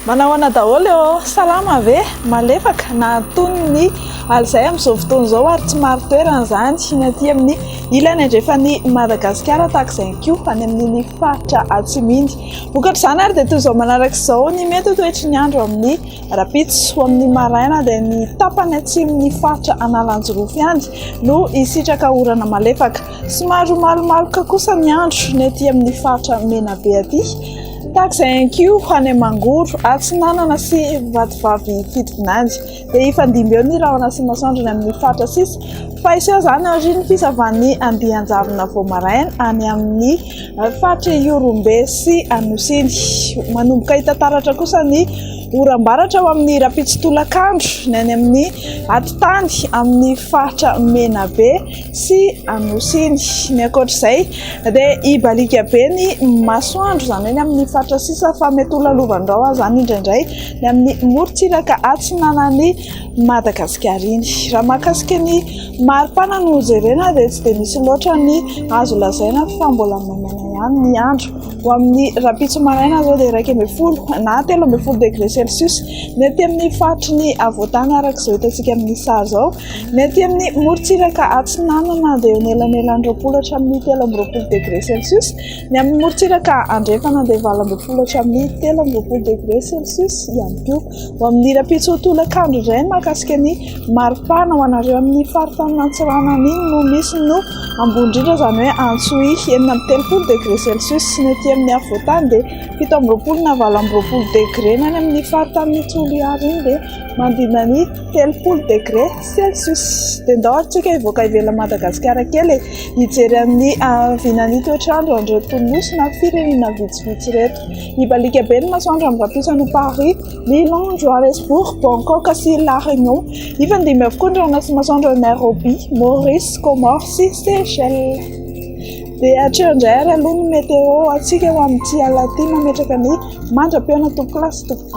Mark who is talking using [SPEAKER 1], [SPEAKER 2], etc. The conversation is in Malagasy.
[SPEAKER 1] Manahoana daholo ô! Salama ve? Malefaka na antonony ny alizay amin'izao fotoana izao ary tsy marin-toerana izany ny aty amin'ny ilany andrefan'i Madagasikara tahaka izay ihany koa any amin'iny faritra atsimo iny. Vokatr'izany ary dia toy izao manaraka izao ny mety ho toetry ny andro amin'ny rahampitso. Ho amin'ny maraina dia ny tapany atsimon'ny faritra Analanjirofo ihany no hisitraka orana malefaka. Somary ho malomaloka kosa ny andro ny aty amin'ny faritra Menabe aty. Tahaka izay ihany koa any Mangoro, Atsinanana sy Vatovavy Fitovinany. Dia hifandimby eo ny rahona sy masoandro ny amin'ny faritra sisa. Fa hiseho izany aorian'ny fisavan'ny andian-javona vao maraina any amin'ny faritra Ihorombe sy Anosy iny. Manomboka hita taratra kosa ny oram-baratra ao amin'ny rahampitso tolakandro ny any amin'ny atitany amin'ny faritra Menabe. sy Anosy iny. Ny ankoatr'izay dia hibaliaka be ny masoandro, izany hoe ny amin'ny faritra sisa fa mety ho lalovan'ny rahona izany indraindray ny amin'ny morontsiraka atsinanan'i Madagasikara iny. Raha mahakasika ny maripana no jerena dia tsy dia misy loatra ny azo lazaina fa mbola maimaina ihany ny andro. Ho amin'ny rahampitso maraina izao dia 11 na 13 degré celsius ny aty amin'ny faritry ny afovoantany araka izao hitantsika amin'ny sary izao. Ny aty amin'ny morontsiraka atsinanana dia eo anelanelan'ny 20 hatramin'ny 23 degré celsius. Ny amin'ny morontsiraka andrefana dia 18 hatramin'ny 23 degré celsius ihany koa. Ho amin'ny rahampitso tolakandro indray ny mahakasika ny maripana ho anareo amin'ny faritanin'Antsiranana iny no misy no ambony indrindra, izany hoe Antsohihy 36 degré celsius. Ny aty amin'ny afovoantany dia 27 na 28 degré. Ny any amin'ny faritanin'i Toliara iny dia manodidina ny 30 degré celsius. Dia ndao ary tsika hivoaka ivelan'i Madagasikara kely e, hijery an'ny vinan'ny toetr'andro an'ireto nosy na firenena vitsivitsy ireto. Hibaliaka be ny masoandro amin'ny rahampitso any Paris, Milan, Johannesburg, Bangkok sy La Réunion. Hifandimby avokoa ny rahona sy masoandro any Nairobi, Maurice, Comores sy Seychelles. Dia hatreo indray ary aloha ny météo antsika ho amin'ity alina ity mametraka ny mandra-pihaona tompokolahy sy tompokovavy.